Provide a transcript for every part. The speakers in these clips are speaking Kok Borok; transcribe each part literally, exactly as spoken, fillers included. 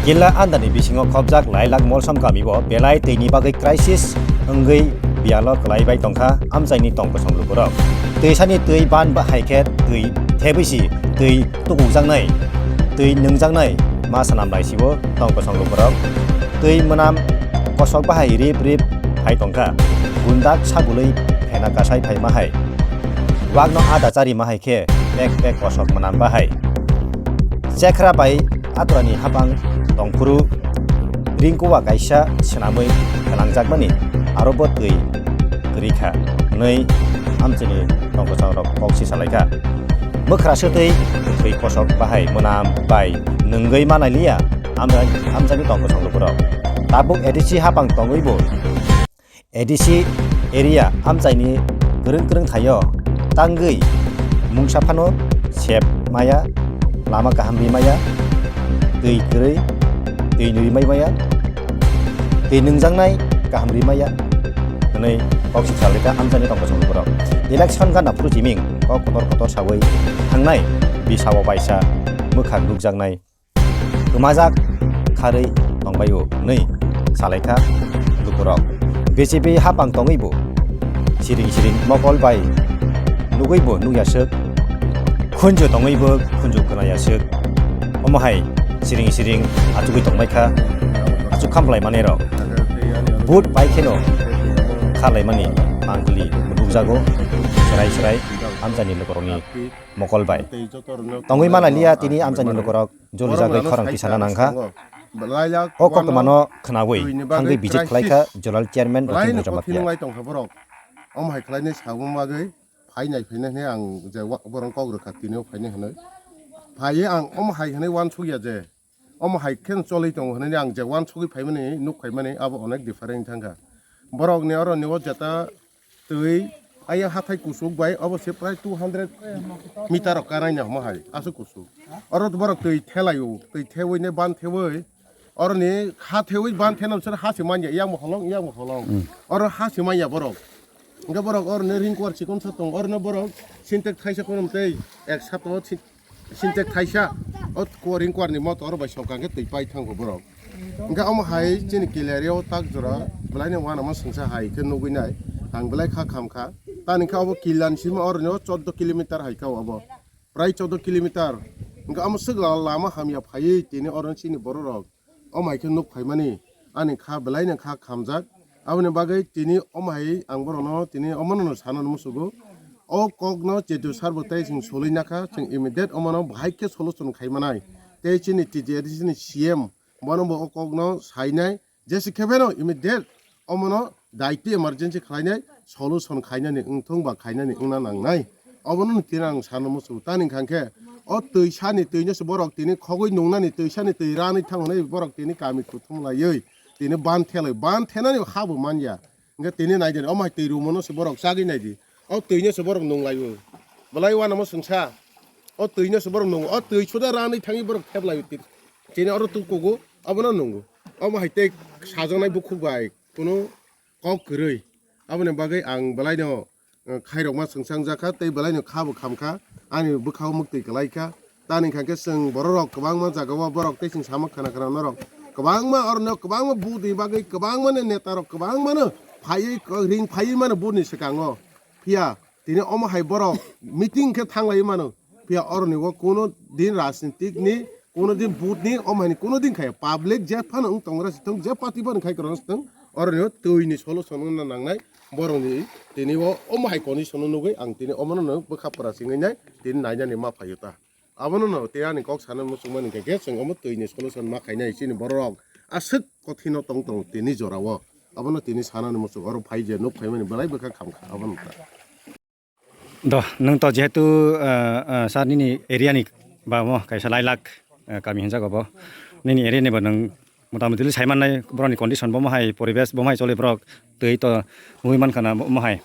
Killa andani bisingo khopjak Lailak Molsom kamio belai twini bagwi crisis wngwi biyalo kwlaibai tongkha amchaini tongkosong lukurok. Twisani twi ban ba hai khe twi thebwisi twi tukukjaknai, twi nwngjaknai ma swnam laisio tongkosong lukurok. Twi mwnam kosok bahai rip rip hai tongkha. Gundak sabului phena kasai phaima hai. Wakno ada chari ma hai khe pek pek kosok mwnam bahai. Chekhra bai atrani hapang tongphuru ringkuwa kaisa swnamwi khanangjakmani aro bo twi kwrwi kha hwnwi amchini tongkosongrok kok si salaikha. Mwkhra swtwi twi kosok bahai mwnam bai nwngwi manai liya amchani tongkosong lukurok. Tabuk A D C hapang tongwi bo A D C area amchaini kwrwng kwrwng thaio tangwi mungsa phano sep maya, lama kaham ri maya, twi kwrwi, twi nwi mai maya, twi nwngjaknai kaham ri maya hwnwi kok si salika amchaini tongkosong lukurok. Election gana phuru chiming kok kotor kotor sawi thangnai bisao baisa mwkhang nukjaknai. Kwmajak kharwi tongbaio hwnwi salaikha lukurok. B J P hapang tongwibo siring siring mokol bai nugwibo nugyaswk, khunju tongwibo khunju khnayaswk. Omo hai siring siring achugwi tongbaikha, achuk khamlai manwirok. Vote pai kheno kharlaimani mangpili nukjago, srai srai amchaini lukurokni mokol bai. Tongwi manaliya tini amchaini lukurok. Joli jagwi khorang tisana nangkha. O koktwmano khnawi thangwi visit khlaikha zonal chairman Ratim Rojamatia. Omo hai khlainai sabung bagwi phainai phainai hwnwi ang je borok kok rwkha tini o phainai hwnwi. Phaiwi ang omo hai hwnwi uansukya je omo hai khe cholwi tongo hwnwi ang je uansugwi phaimani nuk phaimani abo onek different thangkha. Borokni oroni o jeta twi ayang hathai kuchuk bai obo se prai two hundred meter rok kanai na omo hai aswk kuchuk. Oro borok twi thelaio, twi thewi ne ban thewi oroni ha thewi ban thena bisor ha se manya yang bo holong yang bo holong. Oro ha se manya borok. Hingke borok oroni ring kuar chikon sa tong oroni borok sintek thaisa konom tei ek sato Sintek thaisa o kuaring kuarni motor bai sokang khe twi pai thango borok. Hingke omo hai chini kila area o tak jora belai no uanama songsa hai khe nugui nai ang belai kha kham kha. Tani khe obo kila ni simi oroni o chordo kilometer hai kha obo prai chordo kilometer. Hingke omo swk la lama hamya phaiwi tini oroni chini borok rok. Omo hai khe nuk phaimani ani kha belai no kha khamjak. Aboni bagwi tini omo hai ang borokno tini omono no sanani musugo. O kokno chetu sar bo tei chwng soloi nakha, chwng immediate omono bahai khe solution khai manai. Tei chini T T A D C ni C M bono bo o kokno sainai. Jesi khe beno immediate omono daitwi emergency khlainai, solution khainani wngthung ba khainani wngna nangnai. Obono tini ang sana muchungo. Tani hwnkha khe o twisani twino se borok tini khogwi nungnani twisani twi ranwi thang hwnwi borok tini kami kuthum laiwi tini ban thelwi ban thenani ha bo manya. Hwnkhe tini naidi omo hai twi rumono se borok chagwi naidi. O twino se borok nung laiwi. Belai uanamo swngsa. O twino se borok nungo. O twi suda ranwi thangwi borok thep laiwi. Tini oro tukugo obono nungo. Omo hai tei sajaknai bukhuk bai kuno kok kwrwi. Aboni bagwi ang belaino, eh, khairokma swngchang jakha tei belaino kha bo khamkha. Ani bwkhao mwktwi kwlaikha. Tani hwnkha khe chwng bororok kwbangma jagao borok tei chwng sama khana khana norok kwbangma orono kwbangma budni bagwi kwbangmano netarok kwbangmano phaiwi ring phaiwi mano budni swkango. Phiya tini omo hai borok meeting khe thanglaiwi mano. Phiya oroni o kuno din rajnitik ni, kuno din vote ni, omo hai ni kuno din khai public je phano wng tongra se thung, je party phano khai kwrwng se thung, oroni o twi ni solution wngna nangnai borok ni tini o omo hai condition o nugwi ang tini omono no bwkha pora singwi nai tini nainani ma phaio ta. Abono no tei ani kok sana muchung mani khe chwng omo twi ni solution ma khainai chini borok aswk kothino tong tongo tini jora o. Abono tini sanani muchung oro phai je nuk phaimani belai bwkha khamkha abono ta. Do, nwng to jehetu, ah, ah, sir nini area ni ba mo kaisa Lailak, ah, kami hinjago bo. Nini area ni bo nwng motamuti sai mannai borokni condition bo mo hai poribesh bo mo hai choli borok twi to nugwi mankha na bo mo hai.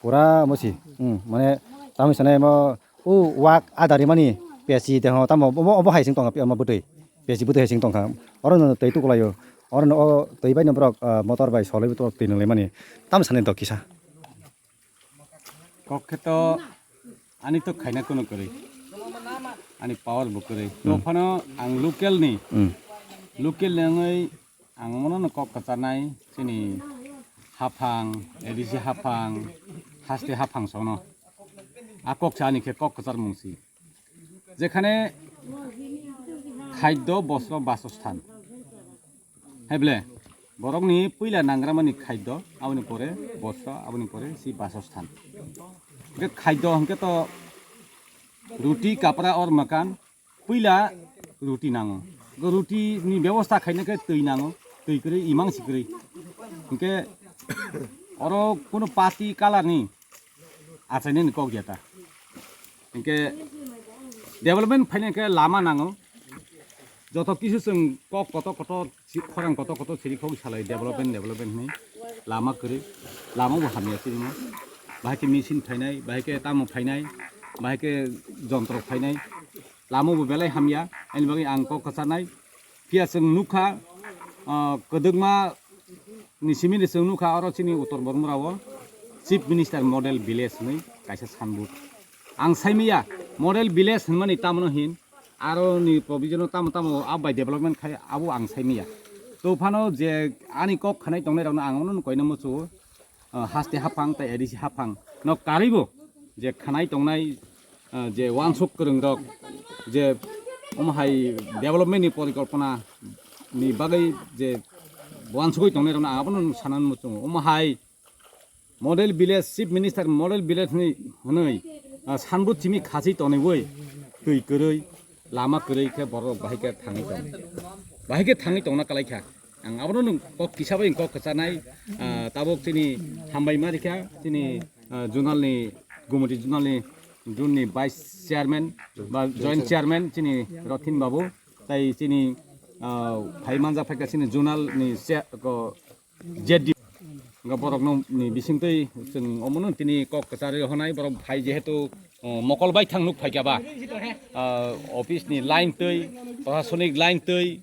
Pura mo si, hmm, mane tamo sanai mo o wak adari mani pesi te ho tamo bo, bo hai sing tongkha mo bwtwi. Pesi bwtwi hai sing tongkha. Oro no twi tukulaio. Oro no o twi bai no borok, ah, motor bai solai borok twi nunglaimani. Tamo sanai do kisa. Kok khe to ani to khaina kuno kwrwi, ani power bo kwrwi. To phano ang local ni, hmm, Local ni wngwi ang omono no kok kwcharnai chini haphang, A D C haphang, haste haphang sono. A kok sa ani khe kok kwchar mung si. Jekhane khaddo, bostro, basosthan. Heble, borokni puila nangramani khaddo, aboni pore bostro, aboni pore si basosthan. Hwnkhe khaddo hwnkhe to ruti, kapra or makan, puila ruti nango. Go ruti ni bebosta khaina khe twi nango, twi kwrwi, imang si kwrwi. Hwnkhe oro kunu party color ni achainani kok ya ta. Hwnkhe development phaina khe lama nango. Joto kisu chwng kok kotor kotor, si-, khorang kotor kotor siri khok salai development, development hinwi lama kwrwi, lama bo hamya sirimo. Bahai khe machine phainai, bahai khe tamo phainai, bahai khe jontro phainai, lama bo belai hamya. Ani bagwi ang kok kwcharnai. Phiya chwng nukha, ah, kwdwkma ni simi de chwng nukha oro chini Uttor Bormura o Chief Minister Model Village hinwi kaisa signboard. Ang saimaya Model Village hinmani tamno hin, aro ni provision o tamo tamo abai development khai abo ang saimaya. To phano je ani kok khanai tongnai rokno ang ono koina muchungo, ah, haste haphang tei A D C haphang no karwibo je khanai tongnai, ah, je wansuk kwrwng rok je omo hai development ni porikolpona ni bagwi je wansugwi tongnai rokno abono sanan muchungo. Omo hai Model Village, Chief Minister Model Village hinwi, hinwi, ah, signboard simi khasi tonwi twi kwrwi, lama kwrwi khe borok bahai khe thangwi tong, bahai khe thangwi tongna kwlai kha. Ang abono nwng kok kisa bai kok kwcharnai, ah, tabuk chini hambai ma rikha, chini, ah, zonal ni, Gumoti zonal ni, zone ni vice chairman ba joint chairman chini Rothin babu, tai chini, ah, phai manja phaikha chini zonal ni se-, ko, Z D O. Nga borok no ni bising twi chwng omono tini kok kwcharwi honai borok phai jehetu, o, mokol bai thang nuk phaikha ba, ah, office ni line twi, proshasonic line twi,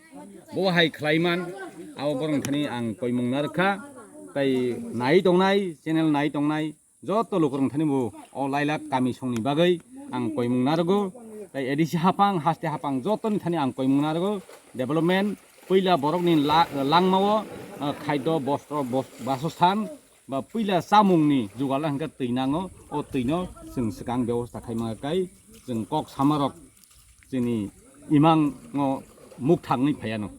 bo hai khlaiman, abo borok thani ang koimung narwkha, tai nai tongnai, channel nai tongnai, joto lukurok thani bo o lailak kami songni bagwi ang koimung narwgo, tai A D C haphang, haste haphang jotoni thani ang koimung narwgo, development, puila borokni la-, langmao, ah, khaido, bostro, bos-, basosthan, ba puila chamungni jugal hwnkhe twi nango, o twino chwng swkang bebosta khaima kai chwng kok samarok chini imango mukthangwi phaiano.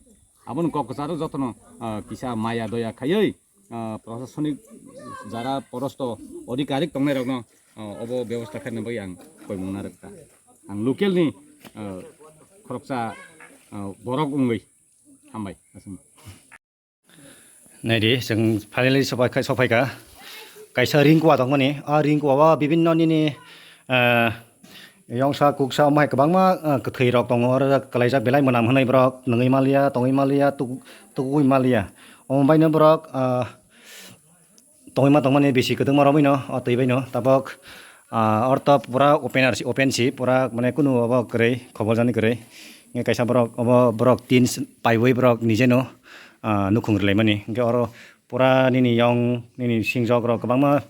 Aboni kok kwcharo jotono, ah, kisa maya doya khaiwi, ah, proshasonic jara porosto adhikarik tongnairokno, ah, obo bebosta khaina bagwi ang koimung narwkha. Ang local ni, ah, khoroksa, ah, borok wngwi hambai aswk. Naidi, chwng finally sopai kha, sopai kha. Kaisa ring kuwa tongmani, a ring kuwa o bibinno nini, ah, yongsa, kuksa, omo hai kwbangma, ah, kwthwi rok tongo, oro kwlaijak belai mwnam hwnwi borok nwngwi manliya, tongwi manliya, tuk-, tukgwi manliya. Omo baino borok, ah, tongwi ma tongmani bisi kwdwkma romwi no, o twi bai no tabok, ah, orto pura open R C, open si, pura mane kunu obo kwrwi, khobor jani kwrwi. Nge kaisa borok, obo borok tin s-, paiwi borok nije no, ah, nukhung rwlaimani. Hwnkhe oro pura nini yong, nini singjok rok kwbangma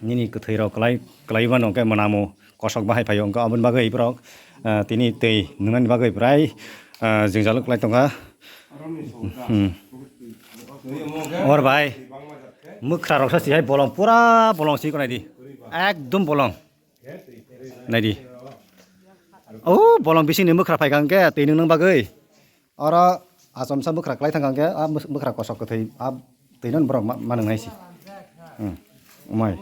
nini kwthwi rok kwlai, kwlai mano, hwnkhe mwnamo kosok bahai phaio, hwnkhe aboni bagwi borok, ah, tini twi nungnani bagwi bwrai, ah, jwngjal kwlai tongkha. Hmm. Or bai, mwkhra rok sa si hai bolong, pura bolong si ko naidi. Ekdom bolong. Naidi. O bolong bisingni mwkhra phaikha hwnkhe twi nungnani bagwi. Oro achomsa mwkhra kwlai thangkha hwnkhe a mwkhra kosok kwthwi a twi nungnani borok ma, ma nungnai si. Hmm. Umai.